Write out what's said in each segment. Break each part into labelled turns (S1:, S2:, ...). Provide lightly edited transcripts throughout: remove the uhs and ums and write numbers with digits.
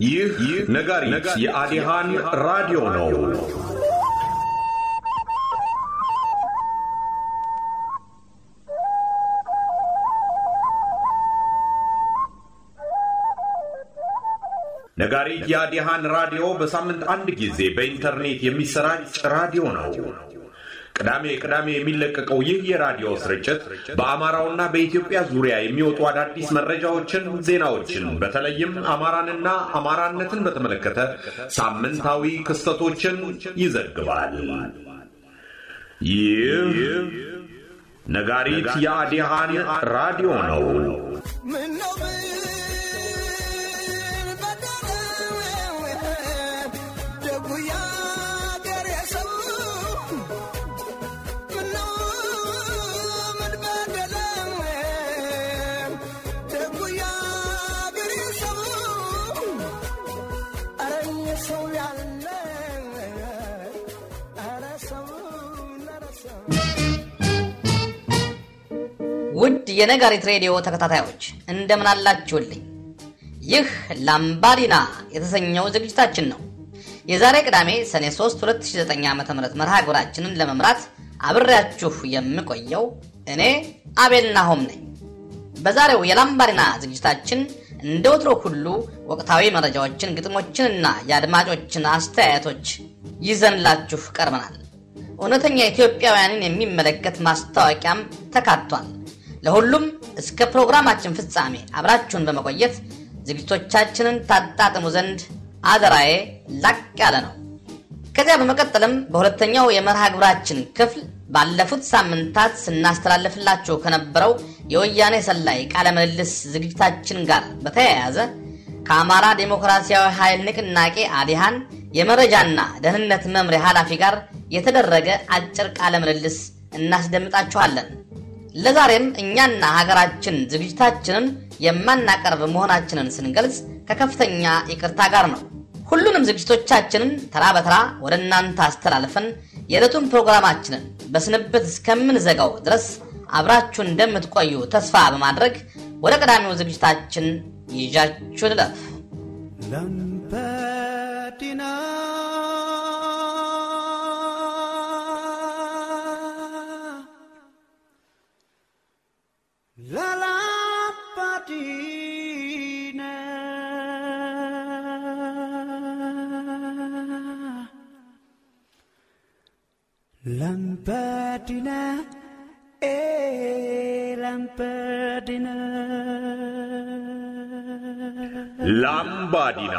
S1: ይህ ነጋሪት የአዲሃን ራዲዮ ነው። ነጋሪት የአዲሃን ራዲዮ በሳምንት አንድ ጊዜ በኢንተርኔት የሚሰራጭ ራዲዮ ነው። ቅዳሜ ቅዳሜ የሚለቀቀው ይህ የራዲዮ ስርጭት በአማራውና በኢትዮጵያ ዙሪያ የሚወጡ አዳዲስ መረጃዎችን፣ ዜናዎችን፣ በተለይም አማራንና አማራነትን በተመለከተ ሳምንታዊ ክስተቶችን ይዘግባል። ይህ ነጋሪት የአዲሃን ራዲዮ ነው።
S2: ውድ የነጋሪት ሬዲዮ ተከታታዮች እንደምን አላችሁልኝ? ይህ ላምባዲና የተሰኘው ዝግጅታችን ነው። የዛሬ ቅዳሜ ሰኔ 3 2009 ዓ.ም መርሃ ግብራችንን ለመምራት አብሬያችሁ የምቆየው እኔ አቤል ናሆም ነኝ። በዛሬው የላምባዲና ዝግጅታችን እንደወትሮ ሁሉ ወቅታዊ መረጃዎችን፣ ግጥሞችንና የአድማጮችን አስተያየቶች ይዘንላችሁ ቀርበናል። እውነተኛ ኢትዮጵያውያንን የሚመለከት ማስታወቂያም ተካቷል። ለሁሉም እስከ ፕሮግራማችን ፍጻሜ አብራችሁን በመቆየት ዝግጅቶቻችንን ታጣጥሙ ዘንድ አደራዬ ላቅ ያለ ነው። ከዚያ በመቀጠልም በሁለተኛው የመርሃ ግብራችን ክፍል ባለፉት ሳምንታት ስናስተላልፍላችሁ ከነበረው የወያኔ ሰላይ ቃለ ምልልስ ዝግጅታችን ጋር በተያያዘ ከአማራ ዴሞክራሲያዊ ኃይል ንቅናቄ አዲሃን የመረጃና ደህንነት መምሪያ ኃላፊ ጋር የተደረገ አጭር ቃለ ምልልስ እናስደምጣችኋለን። ለዛሬም እኛና ሀገራችን ዝግጅታችንን የማናቀርብ መሆናችንን ስንገልጽ ከከፍተኛ ይቅርታ ጋር ነው። ሁሉንም ዝግጅቶቻችንን ተራ በተራ ወደ እናንተ አስተላልፈን የዕለቱን ፕሮግራማችንን በስንብት እስከምንዘጋው ድረስ አብራችሁ እንደምትቆዩ ተስፋ በማድረግ ወደ ቀዳሚው ዝግጅታችን ይዣችሁ ልለፍ።
S3: ላምባዲና ላምባዲና ላምባዲና ላምባዲና
S1: ላምባዲና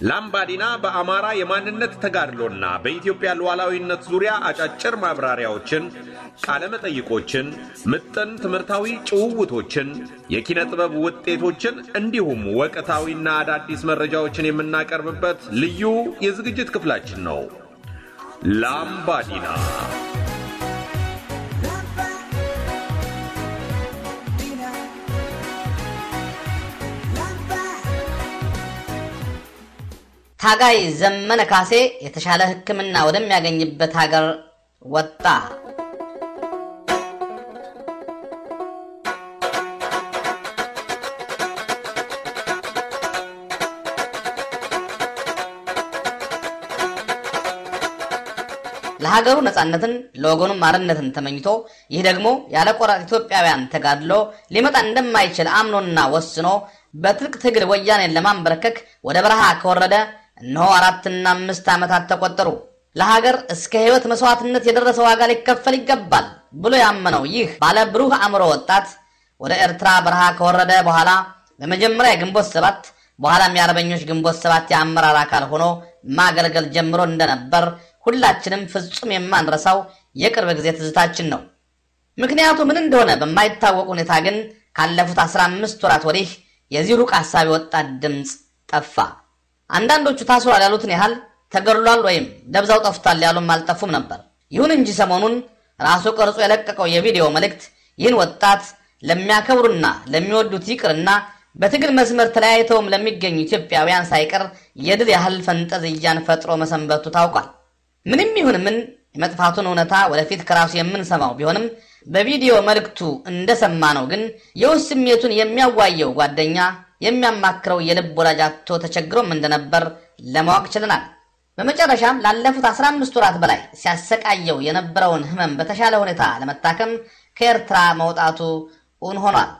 S1: ላምባዲና በአማራ የማንነት ተጋድሎና በኢትዮጵያ ሉዓላዊነት ዙሪያ አጫጭር ማብራሪያዎችን፣ ቃለ መጠይቆችን፣ ምጥን ትምህርታዊ ጭውውቶችን፣ የኪነ ጥበብ ውጤቶችን እንዲሁም ወቅታዊና አዳዲስ መረጃዎችን የምናቀርብበት ልዩ የዝግጅት ክፍላችን ነው። ላምባዲና
S2: ታጋይ ዘመነ ካሴ የተሻለ ሕክምና ወደሚያገኝበት ሀገር ወጣ። ለሀገሩ ነጻነትን ለወገኑ አርነትን ተመኝቶ ይህ ደግሞ ያለ ቆራጥ ኢትዮጵያውያን ተጋድሎ ሊመጣ እንደማይችል አምኖና ወስኖ በትጥቅ ትግል ወያኔን ለማንበረከክ ወደ በረሃ ከወረደ እነሆ 4 እና 5 ዓመታት ተቆጠሩ። ለሀገር እስከ ሕይወት መስዋዕትነት የደረሰ ዋጋ ሊከፈል ይገባል ብሎ ያመነው ይህ ባለ ብሩህ አእምሮ ወጣት ወደ ኤርትራ በረሃ ከወረደ በኋላ በመጀመሪያ የግንቦት 7 በኋላም የአርበኞች ግንቦት 7 የአመራር አካል ሆኖ ማገልገል ጀምሮ እንደነበር ሁላችንም ፍጹም የማንረሳው የቅርብ ጊዜ ትዝታችን ነው። ምክንያቱ ምን እንደሆነ በማይታወቅ ሁኔታ ግን ካለፉት 15 ወራት ወዲህ የዚህ ሩቅ ሐሳቢ ወጣት ድምፅ ጠፋ። አንዳንዶቹ ታስሯል ያሉትን ያህል ተገድሏል ወይም ደብዛው ጠፍቷል ያሉም አልጠፉም ነበር። ይሁን እንጂ ሰሞኑን ራሱ ቀርጾ የለቀቀው የቪዲዮ መልእክት ይህን ወጣት ለሚያከብሩና ለሚወዱት ይቅርና በትግል መስመር ተለያይተውም ለሚገኙ ኢትዮጵያውያን ሳይቀር የድል ያህል ፈንጠዝያን ፈጥሮ መሰንበቱ ታውቋል። ምንም ይሁን ምን የመጥፋቱን እውነታ ወደፊት ከራሱ የምንሰማው ቢሆንም በቪዲዮ መልእክቱ እንደሰማነው ግን የውስጥ ስሜቱን የሚያዋየው ጓደኛ የሚያማክረው የልብ ወዳጅ አጥቶ ተቸግሮም እንደነበር ለማወቅ ችለናል። በመጨረሻም ላለፉት 15 ወራት በላይ ሲያሰቃየው የነበረውን ህመም በተሻለ ሁኔታ ለመታከም ከኤርትራ መውጣቱ እውን ሆኗል።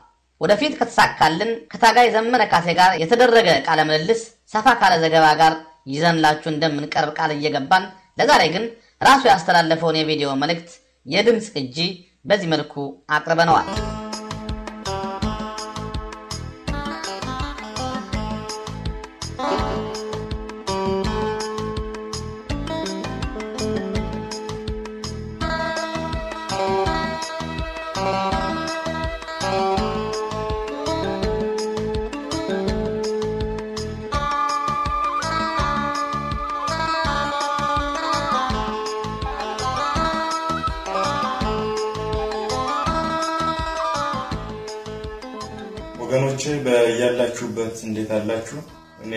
S2: ወደፊት ከተሳካልን ከታጋይ ዘመነ ካሴ ጋር የተደረገ ቃለ ምልልስ ሰፋ ካለ ዘገባ ጋር ይዘንላችሁ እንደምንቀርብ ቃል እየገባን ለዛሬ ግን ራሱ ያስተላለፈውን የቪዲዮ መልእክት የድምጽ ቅጂ በዚህ መልኩ አቅርበነዋል።
S4: ወገኖቼ በያላችሁበት እንዴት አላችሁ? እኔ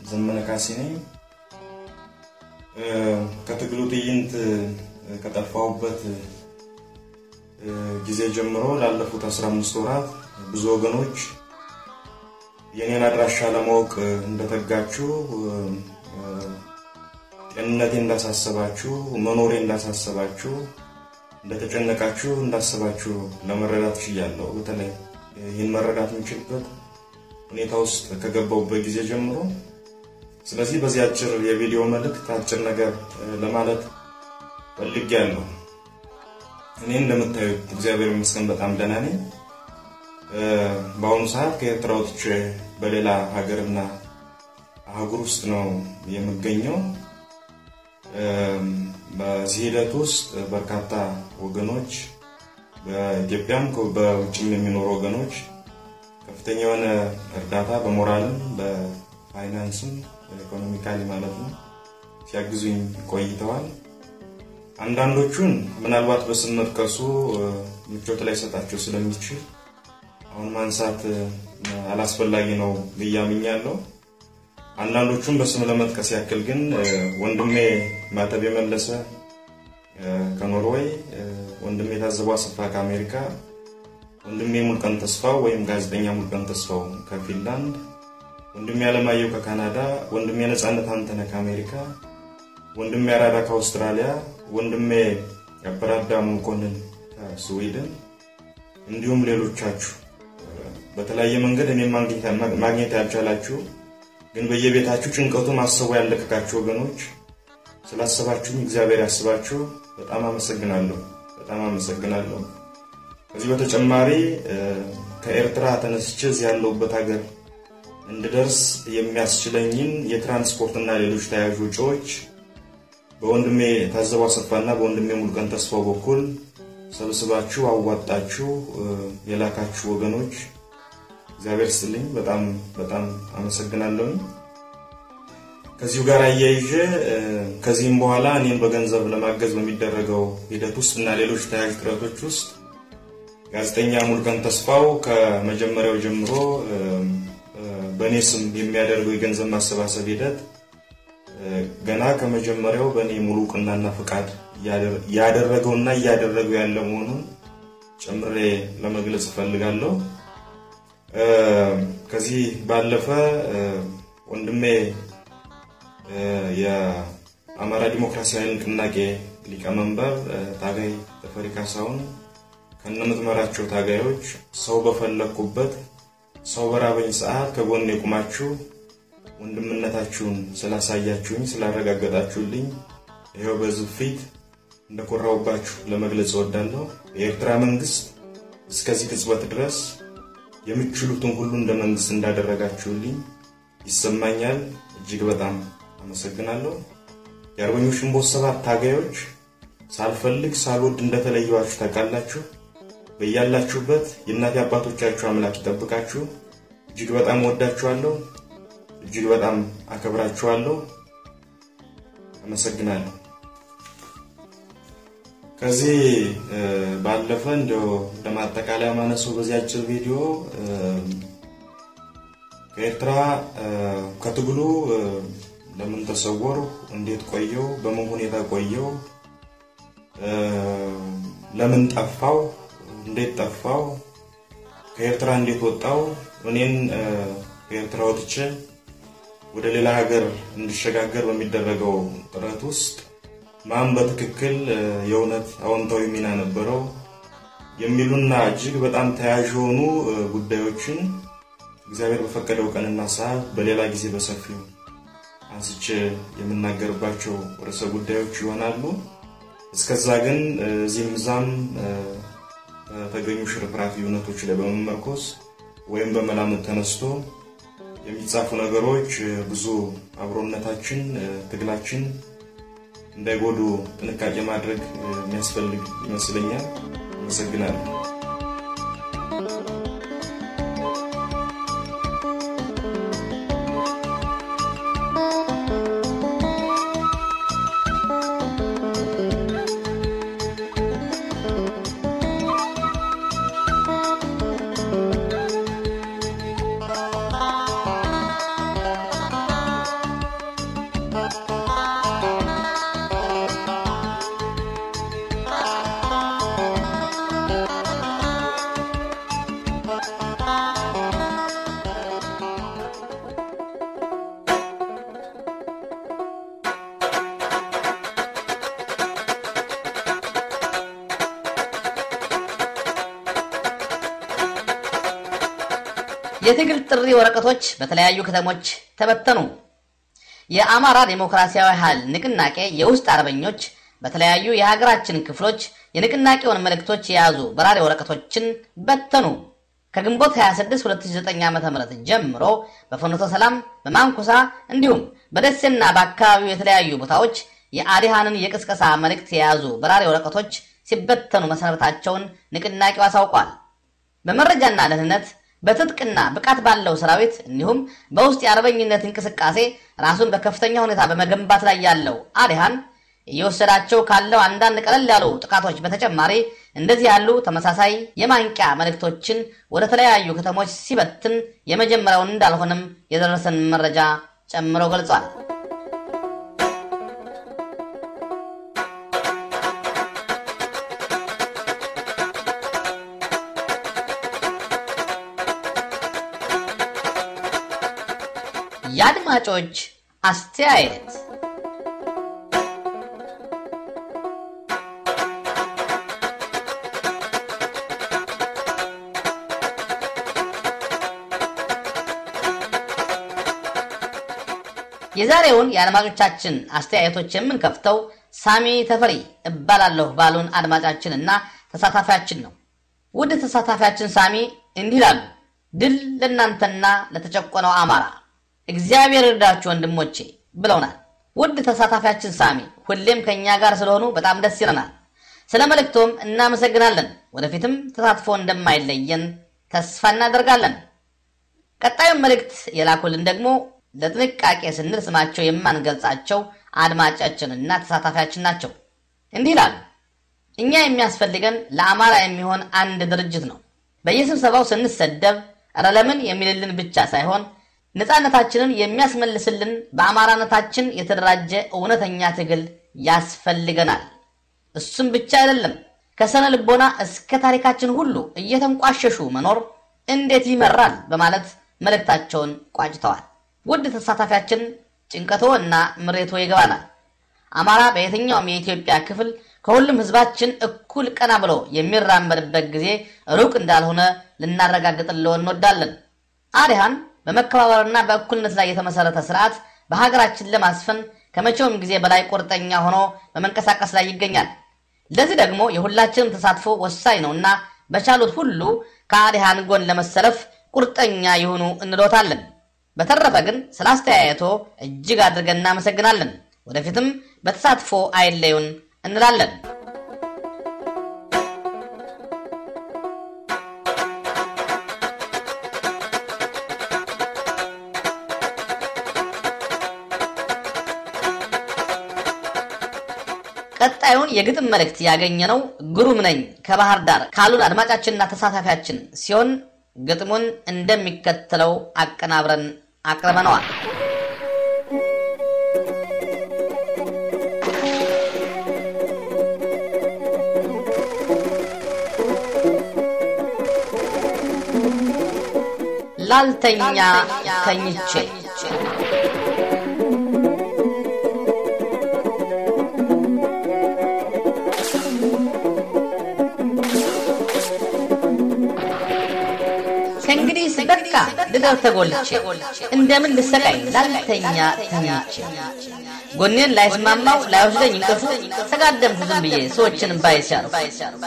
S4: ዘመነ ካሴ ነኝ። ከትግሉ ትዕይንት ከጠፋሁበት ጊዜ ጀምሮ ላለፉት 15 ወራት ብዙ ወገኖች የኔን አድራሻ ለማወቅ እንደተጋችሁ፣ ጤንነቴ እንዳሳሰባችሁ፣ መኖሬ እንዳሳሰባችሁ፣ እንደተጨነቃችሁ እንዳሰባችሁ ለመረዳት ችያለሁ። በተለይ ይህን መረዳት የምችልበት ሁኔታ ውስጥ ከገባሁበት ጊዜ ጀምሮ። ስለዚህ በዚህ አጭር የቪዲዮ መልእክት አጭር ነገር ለማለት ፈልጌያለሁ። እኔ እንደምታዩት እግዚአብሔር ይመስገን በጣም ደህና ነኝ። በአሁኑ ሰዓት ከኤርትራ ወጥቼ በሌላ ሀገርና አህጉር ውስጥ ነው የምገኘው። በዚህ ሂደት ውስጥ በርካታ ወገኖች በኢትዮጵያም በውጭም የሚኖሩ ወገኖች ከፍተኛ የሆነ እርዳታ በሞራልም በፋይናንስም economically ማለት ነው ሲያግዙኝ ቆይተዋል። አንዳንዶቹን ምናልባት በስም መጥቀሱ ምቾት ላይ ሰጣቸው ስለሚችል አሁን ማንሳት አላስፈላጊ ነው ብዬ አምኛለሁ። አንዳንዶቹን በስም ለመጥቀስ ያክል ግን ወንድሜ ማተብ የመለሰ ከኖርዌይ፣ ወንድሜ ታዘበው አሰፋ ከአሜሪካ፣ ወንድሜ ሙልቀን ተስፋው ወይም ጋዜጠኛ ሙልቀን ተስፋው ከፊንላንድ፣ ወንድሜ አለማየሁ ከካናዳ፣ ወንድሜ ነፃነት አንተነህ ከአሜሪካ፣ ወንድሜ አራዳ ከአውስትራሊያ፣ ወንድሜ አበራዳ መኮንን ከስዊድን፣ እንዲሁም ሌሎቻችሁ በተለያየ መንገድ እኔን ማግኘት ያልቻላችሁ ግን በየቤታችሁ ጭንቀቱ ማሰቡ ያለቀቃችሁ ወገኖች ስላሰባችሁኝ እግዚአብሔር ያስባችሁ። በጣም አመሰግናለሁ። በጣም አመሰግናለሁ። ከዚህ በተጨማሪ ከኤርትራ ተነስቼ እዚህ ያለሁበት ሀገር እንድደርስ የሚያስችለኝን የትራንስፖርትና ሌሎች ተያያዥ ወጪዎች በወንድሜ ታዘበው አሰፋና በወንድሜ ሙልቀን ተስፋው በኩል ሰብስባችሁ አዋጣችሁ የላካችሁ ወገኖች እግዚአብሔር ይስጥልኝ። በጣም በጣም አመሰግናለሁ። ከዚሁ ጋር አያይዤ ከዚህም በኋላ እኔን በገንዘብ ለማገዝ በሚደረገው ሂደት ውስጥ እና ሌሎች ተያያዥ ጥረቶች ውስጥ ጋዜጠኛ ሙልቀን ተስፋው ከመጀመሪያው ጀምሮ በእኔ ስም የሚያደርገው የገንዘብ ማሰባሰብ ሂደት ገና ከመጀመሪያው በእኔ ሙሉ እውቅናና ፍቃድ ያደረገውና እያደረገው ያለ መሆኑን ጨምሬ ለመግለጽ እፈልጋለሁ። ከዚህ ባለፈ ወንድሜ የአማራ ዲሞክራሲያዊ ንቅናቄ ሊቀመንበር ታጋይ ተፈሪ ካሳሁን ከነምትመራቸው ታጋዮች ሰው በፈለኩበት ሰው በራበኝ ሰዓት ከጎኔ ቆማችሁ ወንድምነታችሁን ስላሳያችሁኝ ስላረጋገጣችሁልኝ ይኸው በዚህ ፊት እንደኮራሁባችሁ ለመግለጽ እወዳለሁ። የኤርትራ መንግስት እስከዚህ ቅጽበት ድረስ የምችሉትን ሁሉ እንደ መንግስት እንዳደረጋችሁልኝ ይሰማኛል። እጅግ በጣም አመሰግናለሁ። የአርበኞች ግንቦት ሰባት ታጋዮች ሳልፈልግ ሳልወድ እንደተለየኋችሁ ታውቃላችሁ። በያላችሁበት የእናት አባቶቻችሁ አምላክ ይጠብቃችሁ። እጅግ በጣም እወዳችኋለሁ። እጅግ በጣም አከብራችኋለሁ። አመሰግናለሁ። ከዚህ ባለፈ እንደው ለማጠቃለያ ማነሰው በዚህ አጭር ቪዲዮ ከኤርትራ ከትግሉ ለምን ተሰወሩ፣ እንዴት ቆየው፣ በምን ሁኔታ ቆየው፣ ለምን ጠፋው፣ እንዴት ጠፋው፣ ከኤርትራ እንዴት ወጣው፣ እኔን ከኤርትራ ወጥቼ ወደ ሌላ ሀገር እንዲሸጋገር በሚደረገው ጥረት ውስጥ ማን በትክክል የእውነት አዎንታዊ ሚና ነበረው የሚሉና እጅግ በጣም ተያያዥ የሆኑ ጉዳዮችን እግዚአብሔር በፈቀደው ቀንና ሰዓት በሌላ ጊዜ በሰፊው አንስቼ የምናገርባቸው ርዕሰ ጉዳዮች ይሆናሉ። እስከዛ ግን እዚህም እዛም በተገኙ ሽርፍራፊ እውነቶች ላይ በመመርኮዝ ወይም በመላምት ተነስቶ የሚጻፉ ነገሮች ብዙ አብሮነታችን ትግላችን እንዳይጎዱ ጥንቃቄ ማድረግ የሚያስፈልግ ይመስለኛል። አመሰግናለሁ።
S2: የትግል ጥሪ ወረቀቶች በተለያዩ ከተሞች ተበተኑ። የአማራ ዴሞክራሲያዊ ኃይል ንቅናቄ የውስጥ አርበኞች በተለያዩ የሀገራችን ክፍሎች የንቅናቄውን መልእክቶች የያዙ በራሪ ወረቀቶችን በተኑ። ከግንቦት 26 2009 ዓ.ም ጀምሮ በፍኖተ ሰላም፣ በማንኩሳ እንዲሁም በደሴና በአካባቢው የተለያዩ ቦታዎች የአዲሃንን የቅስቀሳ መልእክት የያዙ በራሪ ወረቀቶች ሲበተኑ መሰንበታቸውን ንቅናቄው አሳውቋል። በመረጃና ደህንነት በትጥቅና ብቃት ባለው ሰራዊት እንዲሁም በውስጥ የአርበኝነት እንቅስቃሴ ራሱን በከፍተኛ ሁኔታ በመገንባት ላይ ያለው አዲሃን እየወሰዳቸው ካለው አንዳንድ ቀለል ያሉ ጥቃቶች በተጨማሪ እንደዚህ ያሉ ተመሳሳይ የማንቂያ መልእክቶችን ወደ ተለያዩ ከተሞች ሲበትን የመጀመሪያውን እንዳልሆነም የደረሰን መረጃ ጨምሮ ገልጿል። የአድማጮች አስተያየት። የዛሬውን የአድማጮቻችን አስተያየቶች የምንከፍተው ሳሚ ተፈሪ እባላለሁ ባሉን አድማጫችንና ተሳታፊያችን ነው። ውድ ተሳታፊያችን ሳሚ እንዲህ ይላሉ። ድል ለእናንተና ለተጨቆነው አማራ፣ እግዚአብሔር ይርዳችሁ ወንድሞቼ ብለውናል። ውድ ተሳታፊያችን ሳሚ ሁሌም ከኛ ጋር ስለሆኑ በጣም ደስ ይለናል። ስለ መልእክቶም እናመሰግናለን። ወደፊትም ተሳትፎ እንደማይለየን ተስፋ እናደርጋለን። ቀጣዩን መልእክት የላኩልን ደግሞ ለጥንቃቄ ስንል ስማቸው የማንገልጻቸው አድማጫችንና ተሳታፊያችን ናቸው። እንዲህ ይላሉ። እኛ የሚያስፈልገን ለአማራ የሚሆን አንድ ድርጅት ነው። በየስብሰባው ስንሰደብ ኧረ ለምን የሚልልን ብቻ ሳይሆን ነፃነታችንን የሚያስመልስልን በአማራነታችን የተደራጀ እውነተኛ ትግል ያስፈልገናል። እሱም ብቻ አይደለም፣ ከስነ ልቦና እስከ ታሪካችን ሁሉ እየተንቋሸሹ መኖር እንዴት ይመራል በማለት መልእክታቸውን ቋጭተዋል። ውድ ተሳታፊያችን ጭንቀቶ እና ምሬቶ ይገባናል። አማራ በየትኛውም የኢትዮጵያ ክፍል ከሁሉም ህዝባችን እኩል ቀና ብሎ የሚራመድበት ጊዜ ሩቅ እንዳልሆነ ልናረጋግጥልዎ እንወዳለን። አዲሃን በመከባበርና በእኩልነት ላይ የተመሰረተ ስርዓት በሀገራችን ለማስፈን ከመቼውም ጊዜ በላይ ቁርጠኛ ሆኖ በመንቀሳቀስ ላይ ይገኛል። ለዚህ ደግሞ የሁላችንም ተሳትፎ ወሳኝ ነውና በቻሉት ሁሉ ከአዲሃን ጎን ለመሰለፍ ቁርጠኛ ይሁኑ እንሎታለን። በተረፈ ግን ስለ አስተያየቶ እጅግ አድርገን እናመሰግናለን። ወደፊትም በተሳትፎ አይለዩን እንላለን። ቀጣዩን የግጥም መልእክት ያገኘነው ግሩም ነኝ ከባህር ዳር ካሉን አድማጫችንና ተሳታፊያችን ሲሆን ግጥሙን እንደሚከተለው አቀናብረን አቅርበነዋል። ላልተኛ ተኝቼ ከእንግዲህ በቃ ልደር ተጎልቼ እንደምን ልሰቃይ ላልተኛ ተኝቼ ጎኔን ላይስማማው ላይወስደኝ እንቅልፉ ተጋደምኩ ዝም ብዬ ሰዎችን ባይሲያርፉ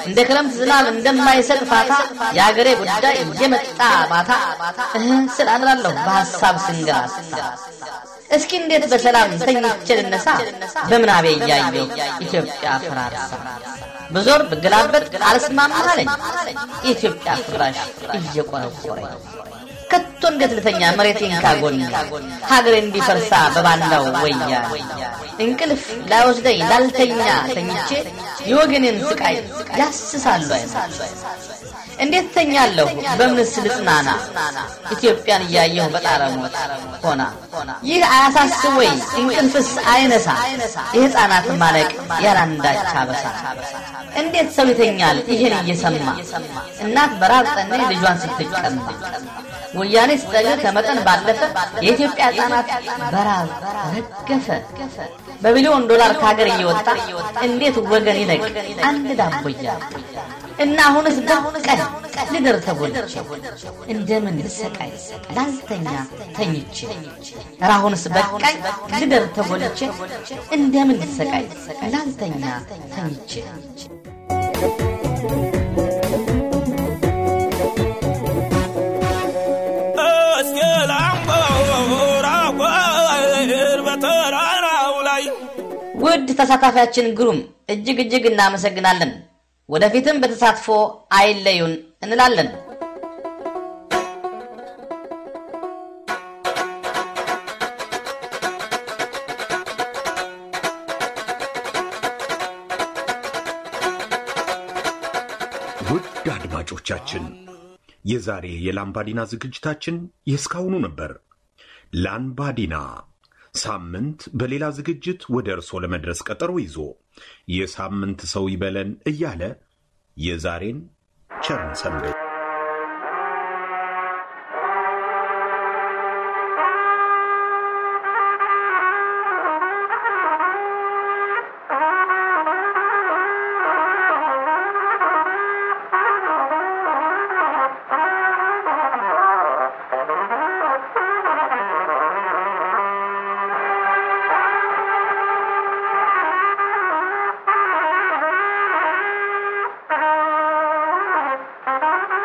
S2: እንደ ክረምት ዝናብ እንደማይሰጥ ፋታ የአገሬ ጉዳይ እየመጣ ማታ እህ ስል አድራለሁ በሐሳብ ስንገላታ። እስኪ እንዴት በሰላም ተኝቼ ልነሳ በምናቤ እያየሁ ኢትዮጵያ ፈራርሳ ብዞር ብገላበጥ አልስማማ አለኝ የኢትዮጵያ ፍራሽ እየቆረቆረኝ። ከቶ እንዴት ልተኛ መሬቴን ካጎኔ ሀገሬ እንዲፈርሳ በባንዳው ወያኔ እንቅልፍ ላይወስደኝ ላልተኛ ተኝቼ የወገኔን ስቃይ ያስሳሉ አይኖቼ። እንዴት ተኛለሁ በምንስ ልጽናና ኢትዮጵያን እያየሁ በጣረ ሞት ሆና። ይህ አያሳስብ ወይ እንቅልፍስ አይነሳ የሕፃናት ማለቅ ያላንዳች አበሳ። እንዴት ሰው ይተኛል ይህን እየሰማ እናት በራብ ጠኔ ልጇን ስትቀማ። ወያኔ ሲጠግብ ከመጠን ባለፈ የኢትዮጵያ ሕፃናት በራብ ረገፈ። በቢሊዮን ዶላር ከሀገር እየወጣ እንዴት ወገን ይለቅ አንድ ዳቦ እያጣ። እና አሁንስ በቀን ልደር ተጎልቼ እንደምን ልሰቃይ ላልተኛ ተኝቼ። ኧረ አሁንስ በቃኝ ልደር ተጎልቼ እንደምን ልሰቃይ ላልተኛ ተኝቼ። ውድ ተሳታፊያችን ግሩም እጅግ እጅግ እናመሰግናለን። ወደፊትም በተሳትፎ አይለዩን እንላለን።
S1: ውድ አድማጮቻችን የዛሬ የላምባዲና ዝግጅታችን የእስካሁኑ ነበር። ላምባዲና ሳምንት በሌላ ዝግጅት ወደ እርሶ ለመድረስ ቀጠሮ ይዞ የሳምንት ሰው ይበለን እያለ የዛሬን ቸርን ሰንብት።
S5: Thank you.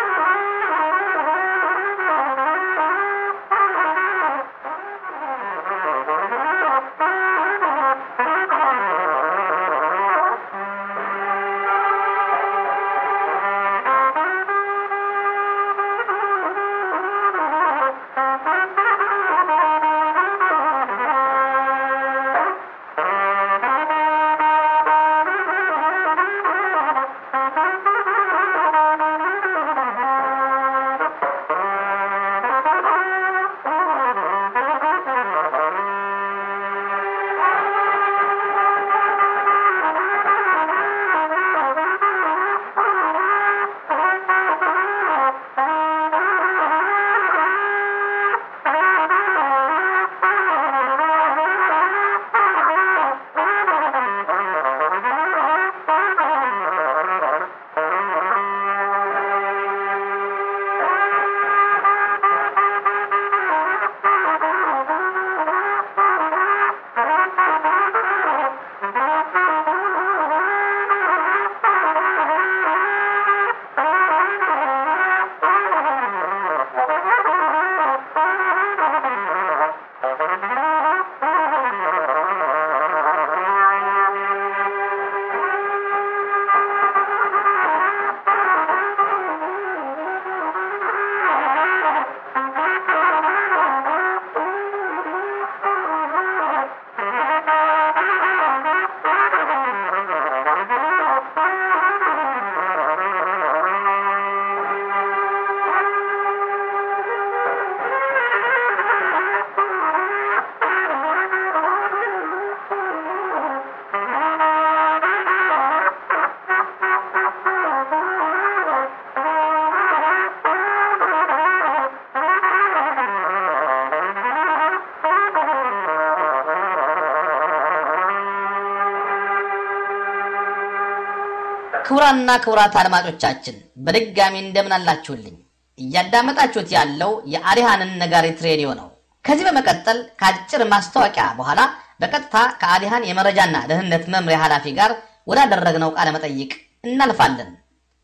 S2: ክቡራንና ክቡራት አድማጮቻችን በድጋሚ እንደምን አላችሁልኝ? እያዳመጣችሁት ያለው የአዲሃንን ነጋሪት ሬዲዮ ነው። ከዚህ በመቀጠል ከአጭር ማስታወቂያ በኋላ በቀጥታ ከአዲሃን የመረጃና ደህንነት መምሪያ ኃላፊ ጋር ወዳደረግነው ቃለ መጠይቅ እናልፋለን።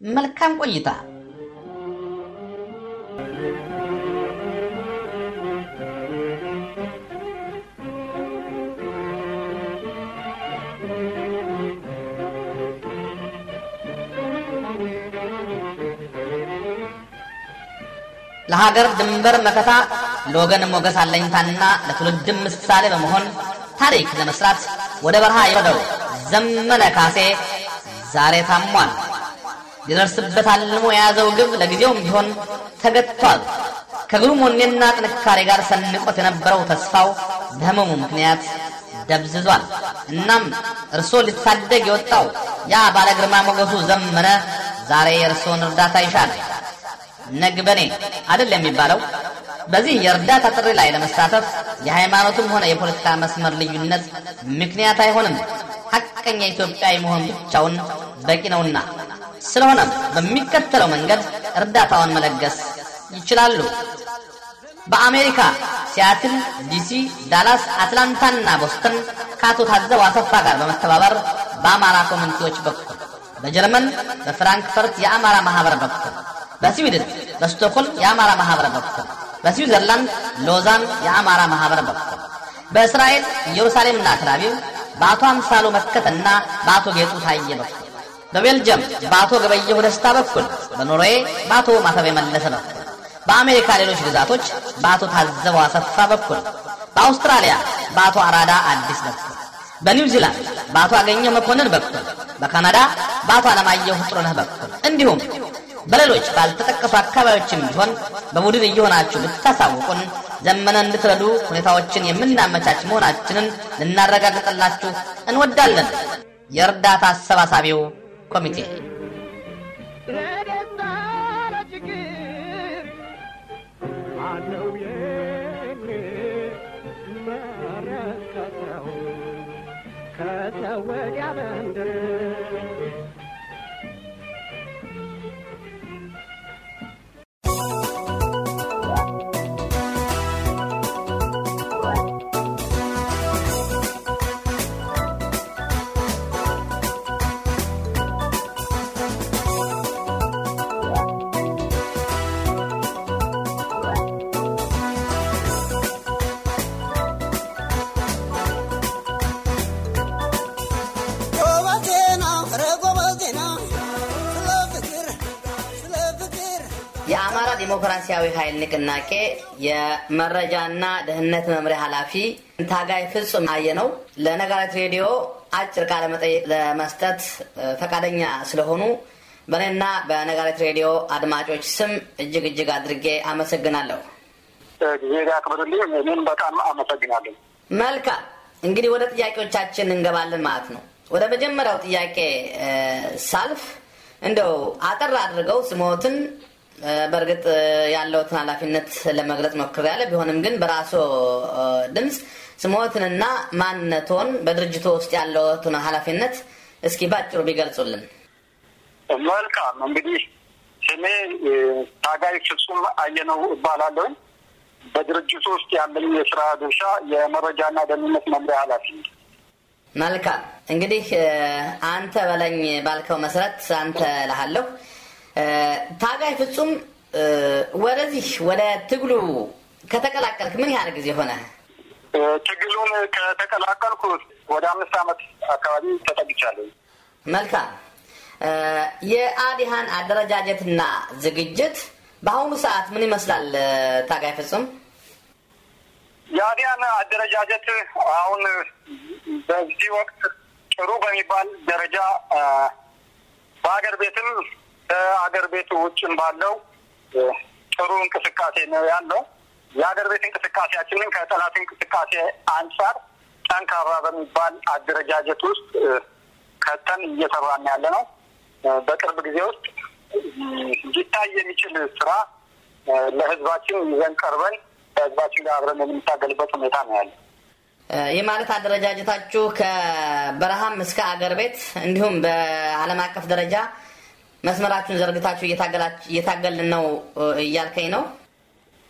S2: መልካም ቆይታ። ለሀገር ድንበር መከታ፣ ለወገን ሞገስ አለኝታና ለትውልድም ምሳሌ በመሆን ታሪክ ለመስራት ወደ በረሃ የወረደው ዘመነ ካሴ ዛሬ ታሟል። ሊደርስበት አልሞ የያዘው ግብ ለጊዜውም ቢሆን ተገትቷል። ከግሩም ወኔና ጥንካሬ ጋር ሰንቆት የነበረው ተስፋው በህመሙ ምክንያት ደብዝዟል። እናም እርሶ ሊታደግ የወጣው ያ ባለ ግርማ ሞገሱ ዘመነ ዛሬ የእርሶን እርዳታ ይሻል። ነግበኔ አይደል የሚባለው? በዚህ የእርዳታ ጥሪ ላይ ለመሳተፍ የሃይማኖትም ሆነ የፖለቲካ መስመር ልዩነት ምክንያት አይሆንም። ሐቀኛ ኢትዮጵያዊ መሆን ብቻውን በቂ ነውና፣ ስለሆነም በሚከተለው መንገድ እርዳታውን መለገስ ይችላሉ። በአሜሪካ ሲያትል፣ ዲሲ፣ ዳላስ፣ አትላንታና ቦስተን ከአቶ ታዘበው አሰፋ ጋር በመተባበር በአማራ community ዎች በኩል፣ በጀርመን በፍራንክፈርት የአማራ ማህበር በኩል፣ በስዊድን በስቶክሆልም የአማራ ማህበር በኩል፣ በስዊዘርላንድ ሎዛን የአማራ ማህበር በኩል፣ በእስራኤል ኢየሩሳሌምና ቴልአቪቭ በአቶ አምሳሉ መከተና በአቶ ጌጡ ታየ በኩል፣ በቤልጅየም በአቶ ገበየሁ ደስታ በኩል፣ በኖርዌይ በአቶ ማተቤ መለሰ በኩል፣ በአሜሪካ ሌሎች ግዛቶች በአቶ ታዘበው አሰፋ በኩል፣ በአውስትራሊያ በአቶ አራዳ አዲስ በኩል፣ በኒውዚላንድ በአቶ አገኘሁ መኮንን በኩል፣ በካናዳ በአቶ አለማየሁ ጥሩነህ በኩል እንዲሁም በሌሎች ባልተጠቀሱ አካባቢዎችም ቢሆን በቡድን እየሆናችሁ ብታሳውቁን ዘመነ እንድትረዱ ሁኔታዎችን የምናመቻች መሆናችንን ልናረጋግጥላችሁ እንወዳለን። የእርዳታ አሰባሳቢው ኮሚቴ።
S3: ለደስታ ለችግር ማነው የሚመለከተው ከሰው ወዲያ በምድር?
S5: ጎበዜና ኧረ ጎበዜና ስለ ፍቅር ስለ ፍቅር
S2: የአማራ ዲሞክራሲያዊ ኃይል ንቅናቄ የመረጃና ደህንነት መምሪያ ኃላፊ ታጋይ ፍጹም አየነው ለነጋሪት ሬዲዮ አጭር ቃለ መጠይቅ ለመስጠት ፈቃደኛ ስለሆኑ በእኔና በነጋሪት ሬዲዮ አድማጮች ስም እጅግ እጅግ አድርጌ አመሰግናለሁ።
S6: ጊዜ ያክብርልኝ። እኔም በጣም አመሰግናለሁ።
S2: መልካም፣ እንግዲህ ወደ ጥያቄዎቻችን እንገባለን ማለት ነው። ወደ መጀመሪያው ጥያቄ ሳልፍ እንደው አጠር አድርገው ስሞትን፣ በእርግጥ ያለውትን ኃላፊነት ለመግለጽ ሞክሬያለሁ። ቢሆንም ግን በራስዎ ድምፅ ስሞትንና ማንነቶን በድርጅቱ ውስጥ ያለውትን ኃላፊነት እስኪ ባጭሩ ቢገልጹልን።
S6: መልካም፣ እንግዲህ ስሜ ታጋይ ፍጹም አየነው እባላለሁ። በድርጅቱ ውስጥ ያለኝ የስራ ድርሻ የመረጃና ደህንነት መምሪያ ኃላፊ ነኝ።
S2: መልካም፣ እንግዲህ አንተ በለኝ ባልከው መሰረት አንተ እልሃለሁ። ታጋይ ፍጹም፣ ወደዚህ ወደ ትግሉ ከተቀላቀልክ ምን ያህል ጊዜ ሆነ?
S6: ትግሉን ከተቀላቀልኩ ወደ 5 ዓመት አካባቢ ተጠግቻለሁ።
S2: መልካም፣ የአዲሃን አደረጃጀትና ዝግጅት በአሁኑ ሰዓት ምን ይመስላል? ታጋይ ፍጹም።
S6: የአዲያን አደረጃጀት አሁን በዚህ ወቅት ጥሩ በሚባል ደረጃ በሀገር ቤትም ከሀገር ቤቱ ውጭም ባለው ጥሩ እንቅስቃሴ ነው ያለው። የሀገር ቤት እንቅስቃሴያችንን ከጠላት እንቅስቃሴ አንጻር ጠንካራ በሚባል አደረጃጀት ውስጥ ከተን እየሰራን ያለ ነው። በቅርብ ጊዜ ውስጥ ሊታይ የሚችል ስራ ለህዝባችን ይዘን ቀርበን ከህዝባችን ጋር አብረን የምንታገልበት ሁኔታ ነው ያለው።
S2: ይህ ማለት አደረጃጀታችሁ ከበረሃም እስከ አገር ቤት እንዲሁም በዓለም አቀፍ ደረጃ መስመራችሁን ዘርግታችሁ እየታገልን ነው እያልከኝ ነው?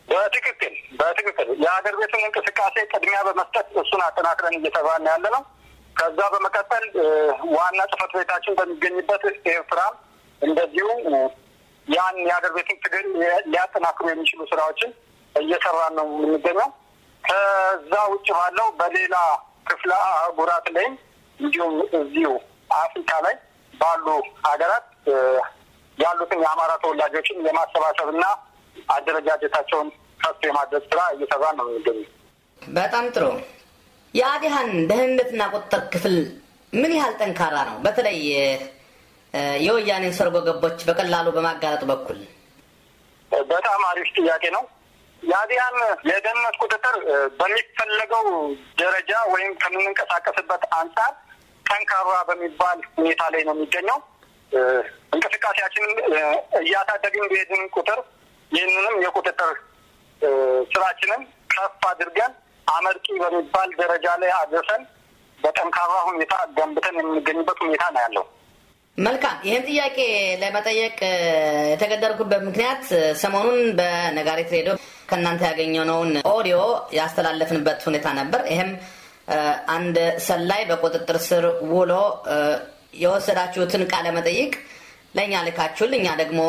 S6: በትክክል በትክክል። የሀገር ቤቱን እንቅስቃሴ ቅድሚያ በመስጠት እሱን አጠናክረን እየሰራን ያለ ነው። ከዛ በመቀጠል ዋና ጽሕፈት ቤታችን በሚገኝበት ኤርትራም እንደዚሁ ያን የሀገር ቤቱን ትግል ሊያጠናክሩ የሚችሉ ስራዎችን እየሰራን ነው የምንገኘው። ከዛ ውጭ ባለው በሌላ ክፍለ አህጉራት ላይም እንዲሁም እዚሁ አፍሪካ ላይ ባሉ ሀገራት ያሉትን የአማራ ተወላጆችን የማሰባሰብና አደረጃጀታቸውን ከፍ የማድረግ ስራ እየሰራ ነው የሚገኘው።
S2: በጣም ጥሩ። የአዲሃን ደህንነትና ቁጥጥር ክፍል ምን ያህል ጠንካራ ነው? በተለይ የወያኔን ሰርጎ ገቦች በቀላሉ በማጋለጡ በኩል።
S6: በጣም አሪፍ ጥያቄ ነው። የአዲሃን የደህንነት ቁጥጥር በሚፈለገው ደረጃ ወይም ከምንንቀሳቀስበት አንጻር ጠንካራ በሚባል ሁኔታ ላይ ነው የሚገኘው። እንቅስቃሴያችንን እያሳደግን በሄድን ቁጥር ይህንንም የቁጥጥር ስራችንን ከፍ አድርገን አመርቂ በሚባል ደረጃ ላይ አድርሰን በጠንካራ ሁኔታ ገንብተን የምንገኝበት ሁኔታ ነው ያለው።
S2: መልካም። ይህን ጥያቄ ለመጠየቅ የተገደድኩበት ምክንያት ሰሞኑን በነጋሪት ሬዲዮ ከእናንተ ያገኘነውን ኦዲዮ ያስተላለፍንበት ሁኔታ ነበር። ይህም አንድ ሰላይ በቁጥጥር ስር ውሎ የወሰዳችሁትን ቃለ መጠይቅ ለእኛ ልካችሁል፣ እኛ ደግሞ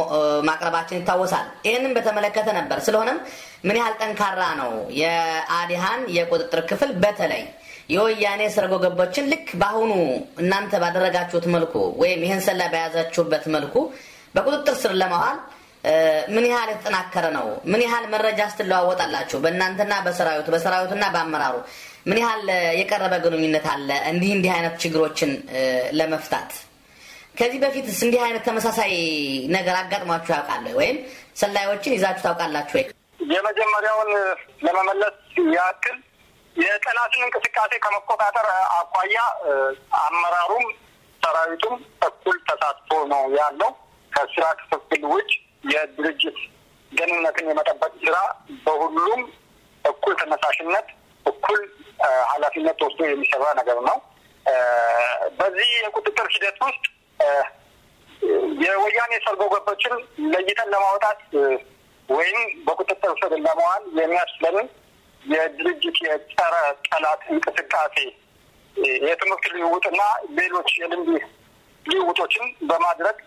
S2: ማቅረባችን ይታወሳል። ይህንን በተመለከተ ነበር። ስለሆነም ምን ያህል ጠንካራ ነው የአዲሃን የቁጥጥር ክፍል በተለይ የወያኔ ሰርጎ ገቦችን ልክ በአሁኑ እናንተ ባደረጋችሁት መልኩ ወይም ይህን ሰላይ በያዛችሁበት መልኩ በቁጥጥር ስር ለማዋል ምን ያህል የተጠናከረ ነው? ምን ያህል መረጃ ስትለዋወጣላችሁ? በእናንተና በሰራዊቱ፣ በሰራዊቱና በአመራሩ ምን ያህል የቀረበ ግንኙነት አለ? እንዲህ እንዲህ አይነት ችግሮችን ለመፍታት ከዚህ በፊትስ እንዲህ አይነት ተመሳሳይ ነገር አጋጥሟችሁ ያውቃል ወይም ሰላዮችን ይዛችሁ ታውቃላችሁ ወይ?
S6: የመጀመሪያውን ለመመለስ ያክል የጠላትን እንቅስቃሴ ከመቆጣጠር አኳያ አመራሩም ሰራዊቱም እኩል ተሳትፎ ነው ያለው። ከስራ ክፍፍል ውጭ የድርጅት ደህንነትን የመጠበቅ ስራ በሁሉም እኩል ተነሳሽነት፣ እኩል ኃላፊነት ወስዶ የሚሰራ ነገር ነው። በዚህ የቁጥጥር ሂደት ውስጥ የወያኔ ሰርጎ ገቦችን ለይተን ለማውጣት ወይም በቁጥጥር ስር ለመዋል የሚያስችለንን የድርጅት የጸረ ጠላት እንቅስቃሴ የትምህርት ልውውጥና ሌሎች የልምድ ልውውጦችን በማድረግ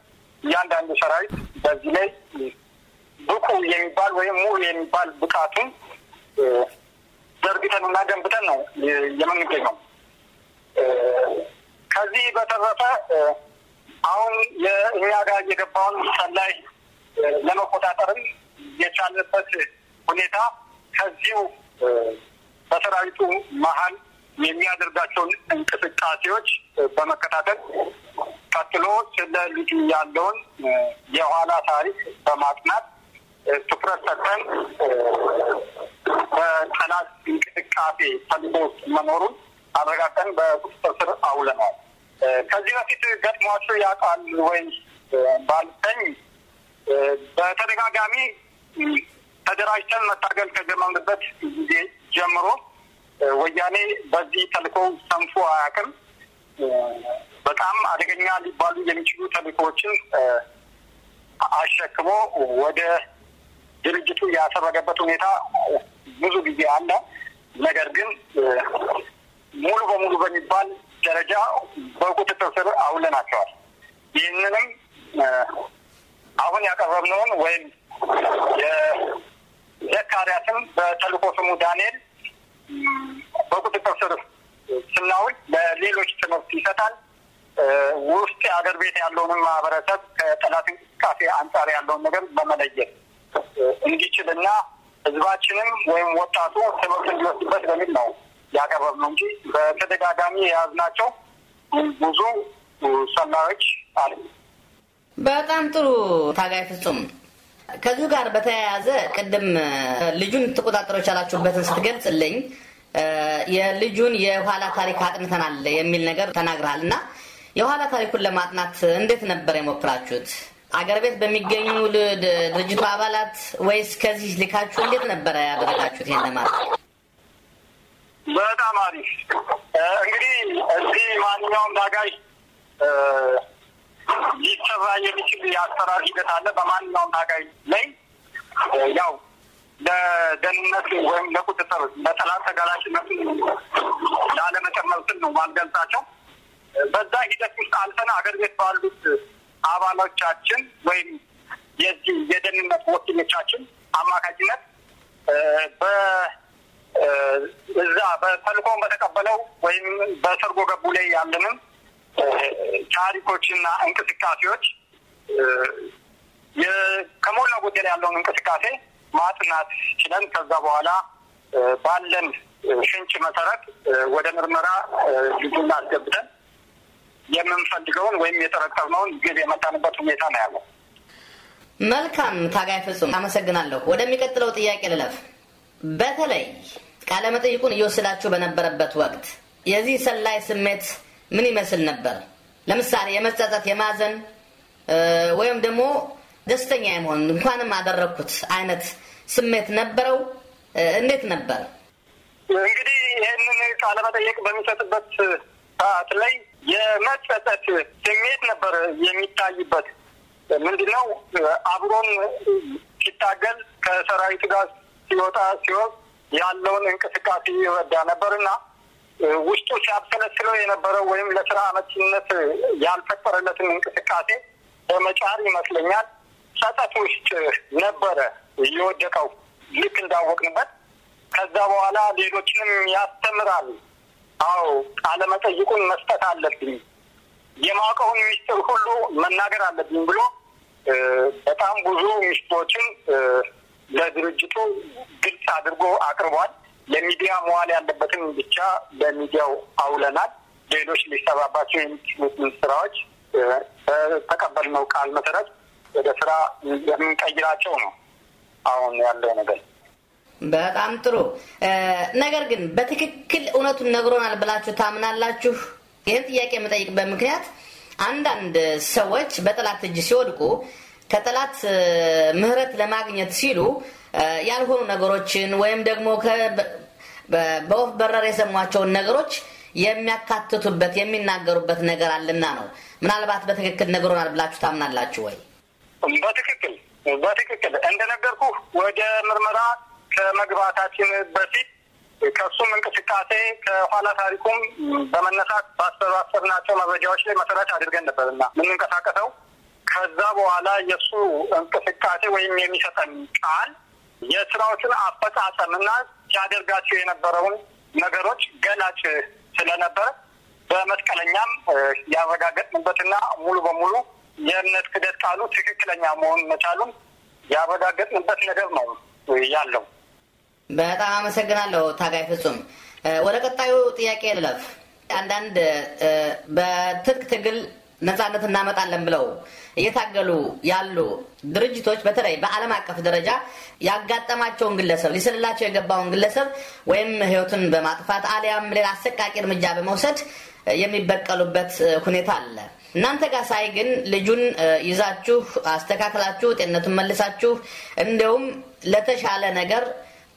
S6: እያንዳንዱ ሰራዊት በዚህ ላይ ብቁ የሚባል ወይም ሙሉ የሚባል ብቃቱን ዘርግተን እና ገንብተን ነው የምንገኘው። ከዚህ በተረፈ አሁን የእኛ ጋር የገባውን ሰላይ ለመቆጣጠርም የቻልንበት ሁኔታ ከዚሁ በሰራዊቱ መሀል የሚያደርጋቸውን እንቅስቃሴዎች በመከታተል ቀጥሎ ስለ ልጁ ያለውን የኋላ ታሪክ በማጥናት ትኩረት ሰጥተን በጠላት እንቅስቃሴ ተልዕኮ ውስጥ መኖሩን አረጋግጠን በቁጥጥር ስር አውለናል። ከዚህ በፊት ገጥሟችሁ ያውቃል ወይ ባልተኝ፣ በተደጋጋሚ ተደራጅተን መታገል ከጀመርንበት ጊዜ ጀምሮ ወያኔ በዚህ ተልዕኮ ሰንፎ አያውቅም። በጣም አደገኛ ሊባሉ የሚችሉ ተልዕኮዎችን አሸክሞ ወደ ድርጅቱ ያሰረገበት ሁኔታ ብዙ ጊዜ አለ። ነገር ግን ሙሉ በሙሉ በሚባል ደረጃ በቁጥጥር ስር አውለናቸዋል። ይህንንም አሁን ያቀረብነውን ወይም የዘካርያስን በተልዕኮ ስሙ ዳንኤል በቁጥጥር ስር ስናውል ለሌሎች ትምህርት ይሰጣል። ውስጥ የሀገር ቤት ያለውንም ማህበረሰብ ከጠላት እንቅስቃሴ አንጻር ያለውን ነገር በመለየት እንዲችልና ህዝባችንም ወይም ወጣቱ ትምህርት እንዲወስድበት በሚል ነው ያቀረብነው እንጂ በተደጋጋሚ የያዝናቸው ብዙ ሰላዮች አሉ።
S2: በጣም ጥሩ ታጋይ ፍጹም። ከዚሁ ጋር በተያያዘ ቅድም ልጁን ትቆጣጠሩ የቻላችሁበትን ስትገልጽልኝ የልጁን የኋላ ታሪክ አጥንተናል የሚል ነገር ተናግረሃል እና የኋላ ታሪኩን ለማጥናት እንዴት ነበር የሞክራችሁት? አገር ቤት በሚገኙ ድርጅቱ አባላት ወይስ ከዚህ ልካችሁ እንዴት ነበረ ያደረጋችሁት ይሄን ለማለት?
S6: በጣም አሪፍ። እንግዲህ እዚህ ማንኛውም ታጋይ ሊሰራ የሚችል የአሰራር ሂደት አለ። በማንኛውም ታጋይ ላይ ያው ለደህንነት ወይም ለቁጥጥር ለጠላት ተጋላጭነት ላለመጨመር ስል ነው ማልገልጻቸው። በዛ ሂደት ውስጥ አልፈን አገር ቤት ባሉት አባሎቻችን ወይም የዚህ የደህንነት ወኪሎቻችን አማካኝነት በእዛ በተልእኮውን በተቀበለው ወይም በሰርጎ ገቡ ላይ ያለንን ታሪኮችና እንቅስቃሴዎች ከሞላ ጎደል ያለውን እንቅስቃሴ ማጥናት ችለን ከዛ በኋላ ባለን ፍንጭ መሰረት ወደ ምርመራ ልጁን አስገብተን የምንፈልገውን ወይም የጠረጠርነውን ግብ የመታንበት ሁኔታ ነው ያለው።
S2: መልካም ታጋይ ፍጹም አመሰግናለሁ። ወደሚቀጥለው ጥያቄ ልለፍ። በተለይ ቃለ መጠይቁን እየወሰዳችሁ በነበረበት ወቅት የዚህ ሰላይ ስሜት ምን ይመስል ነበር? ለምሳሌ የመጸጸት፣ የማዘን ወይም ደግሞ ደስተኛ የመሆን እንኳንም አደረግኩት አይነት ስሜት ነበረው? እንዴት ነበር?
S6: እንግዲህ ይህንን ቃለ መጠየቅ በሚሰጥበት ሰዓት ላይ የመጸጸት ስሜት ነበር የሚታይበት። ምንድነው አብሮን ሲታገል ከሰራዊቱ ጋር ሲወጣ ሲወርድ ያለውን እንቅስቃሴ ይረዳ ነበርና ውስጡ ሲያብሰለስለው የነበረው ወይም ለስራ አመቺነት ያልፈጠረለትን እንቅስቃሴ በመጫር ይመስለኛል ጸጸት ውስጥ ነበረ የወደቀው ልክ እንዳወቅንበት። ከዛ በኋላ ሌሎችንም ያስተምራል። አዎ ቃለ መጠይቁን መስጠት አለብኝ፣ የማውቀውን ሚስጥር ሁሉ መናገር አለብኝ ብሎ በጣም ብዙ ሚስጥሮችን ለድርጅቱ ግልጽ አድርጎ አቅርቧል። ለሚዲያ መዋል ያለበትን ብቻ ለሚዲያው አውለናል። ሌሎች ሊሰራባቸው የሚችሉትን ስራዎች በተቀበልነው ቃል መሰረት ወደ ስራ የምንቀይራቸው ነው አሁን ያለው ነገር።
S2: በጣም ጥሩ። ነገር ግን በትክክል እውነቱን ነግሮናል ብላችሁ ታምናላችሁ? ይህን ጥያቄ የምጠይቅበት ምክንያት አንዳንድ ሰዎች በጠላት እጅ ሲወድቁ ከጠላት ምህረት ለማግኘት ሲሉ ያልሆኑ ነገሮችን ወይም ደግሞ በወፍ በረር የሰሟቸውን ነገሮች የሚያካትቱበት የሚናገሩበት ነገር አለና ነው። ምናልባት በትክክል ነግሮናል ብላችሁ ታምናላችሁ ወይ?
S6: በትክክል እንደነገርኩህ ወደ ምርመራ ከመግባታችን በፊት ከሱም እንቅስቃሴ ከኋላ ታሪኩም በመነሳት ባሰባሰብናቸው መረጃዎች ላይ መሰረት አድርገን ነበርና የምንንቀሳቀሰው። ከዛ በኋላ የሱ እንቅስቃሴ ወይም የሚሰጠን ቃል የስራዎችን አፈጻጸምና ሲያደርጋቸው የነበረውን ነገሮች ገላጭ ስለነበረ በመስቀለኛም ያረጋገጥንበትና ሙሉ በሙሉ የእምነት ክደት ቃሉ ትክክለኛ መሆን መቻሉን ያረጋገጥንበት ነገር ነው ያለው።
S2: በጣም አመሰግናለሁ ታጋይ ፍጹም። ወደ ቀጣዩ ጥያቄ ልለፍ። አንዳንድ በትጥቅ ትግል ነጻነት እናመጣለን ብለው እየታገሉ ያሉ ድርጅቶች በተለይ በዓለም አቀፍ ደረጃ ያጋጠማቸውን ግለሰብ ሊሰልላቸው የገባውን ግለሰብ ወይም ሕይወቱን በማጥፋት አሊያም ሌላ አሰቃቂ እርምጃ በመውሰድ የሚበቀሉበት ሁኔታ አለ። እናንተ ጋር ሳይ ግን ልጁን ይዛችሁ አስተካክላችሁ ጤንነቱን መልሳችሁ እንደውም ለተሻለ ነገር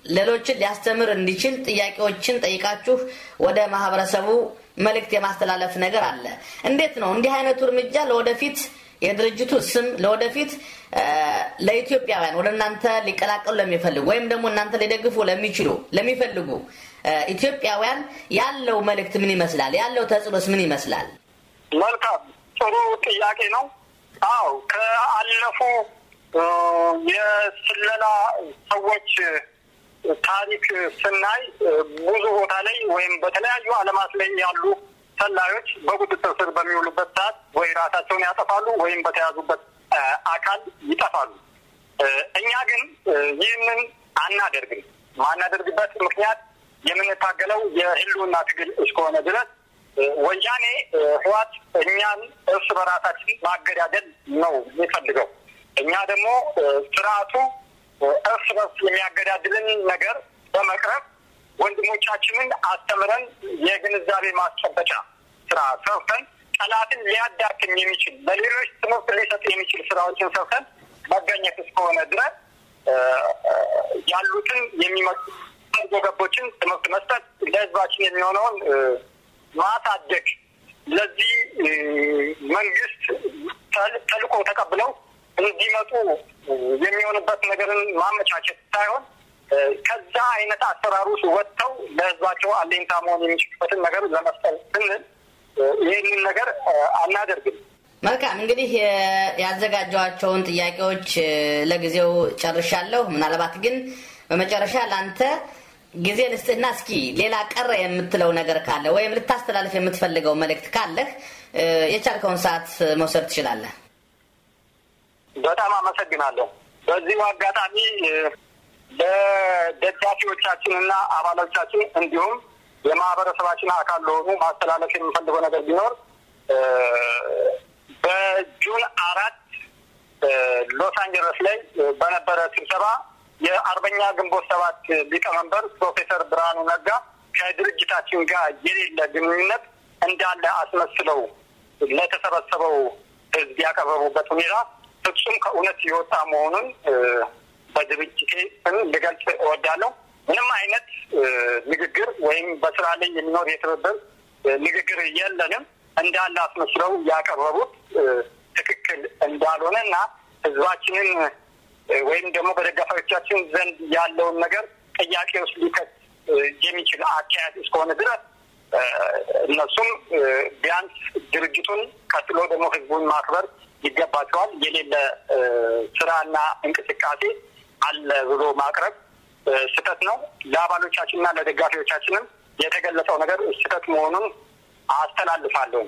S2: ሌሎችን ሊያስተምር እንዲችል ጥያቄዎችን ጠይቃችሁ ወደ ማህበረሰቡ መልእክት የማስተላለፍ ነገር አለ። እንዴት ነው እንዲህ አይነቱ እርምጃ ለወደፊት የድርጅቱ ስም ለወደፊት ለኢትዮጵያውያን ወደ እናንተ ሊቀላቀሉ ለሚፈልጉ ወይም ደግሞ እናንተ ሊደግፉ ለሚችሉ ለሚፈልጉ ኢትዮጵያውያን ያለው መልእክት ምን ይመስላል? ያለው ተጽዕኖስ ምን ይመስላል?
S6: መልካም፣ ጥሩ ጥያቄ ነው። አዎ ከአለፉ የስለላ ሰዎች ታሪክ ስናይ ብዙ ቦታ ላይ ወይም በተለያዩ ዓለማት ላይ ያሉ ሰላዮች በቁጥጥር ስር በሚውሉበት ሰዓት ወይ ራሳቸውን ያጠፋሉ ወይም በተያዙበት አካል ይጠፋሉ። እኛ ግን ይህንን አናደርግም። ማናደርግበት ምክንያት የምንታገለው የህልውና ትግል እስከሆነ ድረስ ወያኔ ህወሓት እኛን እርስ በራሳችን ማገዳደል ነው የሚፈልገው። እኛ ደግሞ ስርዓቱ እርስ በርስ የሚያገዳድልን ነገር በመቅረብ ወንድሞቻችንን አስተምረን የግንዛቤ ማስጨበጫ ስራ ሰርተን ጠላትን ሊያዳክም የሚችል ለሌሎች ትምህርት ሊሰጥ የሚችል ስራዎችን ሰርተን መገኘት እስከሆነ ድረስ ያሉትን የሚመጡ ሰርጎ ገቦችን ትምህርት መስጠት፣ ለህዝባችን የሚሆነውን ማሳደግ፣ ለዚህ መንግስት ተልዕኮ ተቀብለው እንዲመጡ የሚሆንበት ነገርን ማመቻቸት ሳይሆን ከዛ አይነት አሰራር ውስጥ ወጥተው ለህዝባቸው አለኝታ መሆን የሚችሉበትን ነገር ለመፍጠር ስንል ይህንን ነገር አናደርግም።
S2: መልካም፣ እንግዲህ ያዘጋጀኋቸውን ጥያቄዎች ለጊዜው ጨርሻለሁ። ምናልባት ግን በመጨረሻ ለአንተ ጊዜ ልስጥህና እስኪ ሌላ ቀረ የምትለው ነገር ካለ ወይም ልታስተላልፍ የምትፈልገው መልእክት ካለህ የቻልከውን ሰዓት መውሰድ ትችላለህ።
S6: በጣም አመሰግናለሁ። በዚሁ አጋጣሚ ለደጋፊዎቻችንና አባሎቻችን እንዲሁም የማህበረሰባችን አካል ለሆኑ ማስተላለፍ የምፈልገው ነገር ቢኖር በ June 4 ሎስ አንጀለስ ላይ በነበረ ስብሰባ የአርበኛ ግንቦት 7 ሊቀመንበር ፕሮፌሰር ብርሃኑ ነጋ ከድርጅታችን ጋር የሌለ ግንኙነት እንዳለ አስመስለው ለተሰበሰበው ህዝብ ያቀረቡበት ሁኔታ ፍጹም ከእውነት የወጣ መሆኑን በድርጅቴ ስም ልገልጽ እወዳለሁ። ምንም አይነት ንግግር ወይም በስራ ላይ የሚኖር የትብብር ንግግር የለንም። እንዳለ አስመስለው ያቀረቡት ትክክል እንዳልሆነ እና ህዝባችንን ወይም ደግሞ በደጋፊዎቻችን ዘንድ ያለውን ነገር ጥያቄ ውስጥ ሊከት የሚችል አካሄድ እስከሆነ ድረስ እነሱም ቢያንስ ድርጅቱን ቀጥሎ ደግሞ ህዝቡን ማክበር ይገባቸዋል። የሌለ ስራና እንቅስቃሴ አለ ብሎ ማቅረብ ስህተት ነው። ለአባሎቻችንና ለደጋፊዎቻችንም የተገለጸው ነገር ስህተት መሆኑን አስተላልፋለሁ።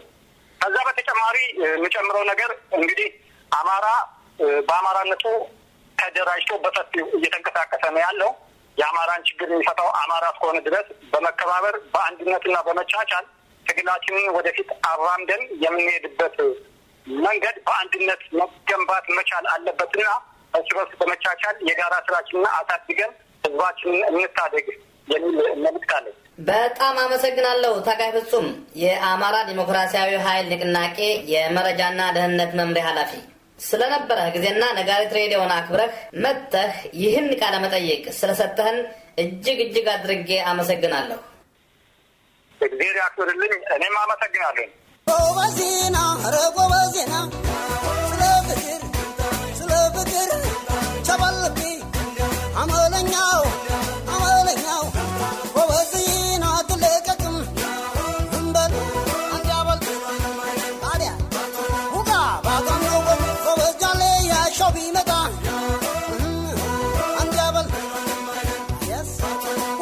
S6: ከዛ በተጨማሪ የምጨምረው ነገር እንግዲህ አማራ በአማራነቱ ተደራጅቶ በሰፊው እየተንቀሳቀሰ ነው ያለው። የአማራን ችግር የሚፈታው አማራ እስከሆነ ድረስ በመከባበር በአንድነትና በመቻቻል ትግላችንን ወደፊት አራምደን የምንሄድበት መንገድ በአንድነት መገንባት መቻል አለበትና እርስ በርስ በመቻቻል የጋራ ስራችንን አሳድገን ህዝባችንን እንታደግ የሚል መልእክት አለኝ።
S2: በጣም አመሰግናለሁ ታጋይ ፍጹም፣ የአማራ ዲሞክራሲያዊ ኃይል ንቅናቄ የመረጃና ደህንነት መምሪያ ኃላፊ፣ ስለነበረህ ጊዜና ነጋሪት ሬዲዮን አክብረህ መጥተህ ይህን ቃለ መጠይቅ ስለሰጠህን እጅግ እጅግ አድርጌ አመሰግናለሁ።
S6: እግዚአብሔር ያክብርልኝ። እኔም አመሰግናለሁ።
S5: ጎበዜና ኧረ ጎበዜና ስለ ፍቅር ስለ ፍቅር ቸበልቤ አመለኛው አመለኛው ጎበዜና አትለቀቅም እንበል አንዳበል ታዲያ ውጋ ባጣም ነው ጎበዝ ጃሌ ያሻው ቢመጣ አንዳበል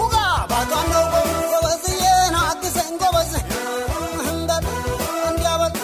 S5: ውጋ ባጣም ነው ጎበዝዬን አግዘኝ ጎበዝ እንበል አንዳበል።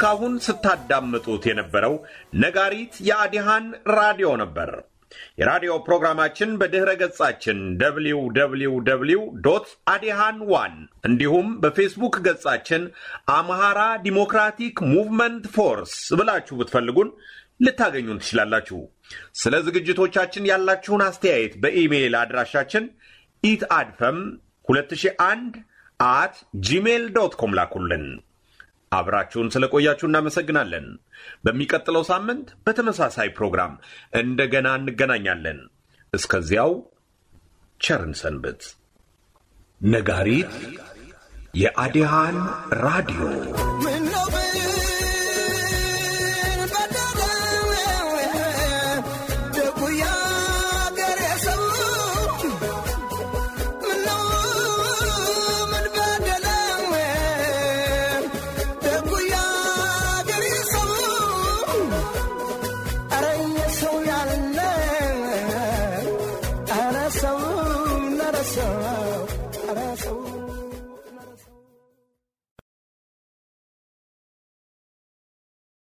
S1: እስካሁን ስታዳምጡት የነበረው ነጋሪት የአዲሃን ራዲዮ ነበር። የራዲዮ ፕሮግራማችን በድኅረ ገጻችን www.አዲሃን1 እንዲሁም በፌስቡክ ገጻችን Amhara Democratic Movement Force ብላችሁ ብትፈልጉን ልታገኙን ትችላላችሁ። ስለ ዝግጅቶቻችን ያላችሁን አስተያየት በኢሜይል አድራሻችን ኢትአድፈም 2001@gmail.com ላኩልን። አብራችሁን ስለቆያችሁ እናመሰግናለን። በሚቀጥለው ሳምንት በተመሳሳይ ፕሮግራም እንደገና እንገናኛለን። እስከዚያው ቸር እንሰንብት። ነጋሪት የአዲሃን ራዲዮ።
S5: ምን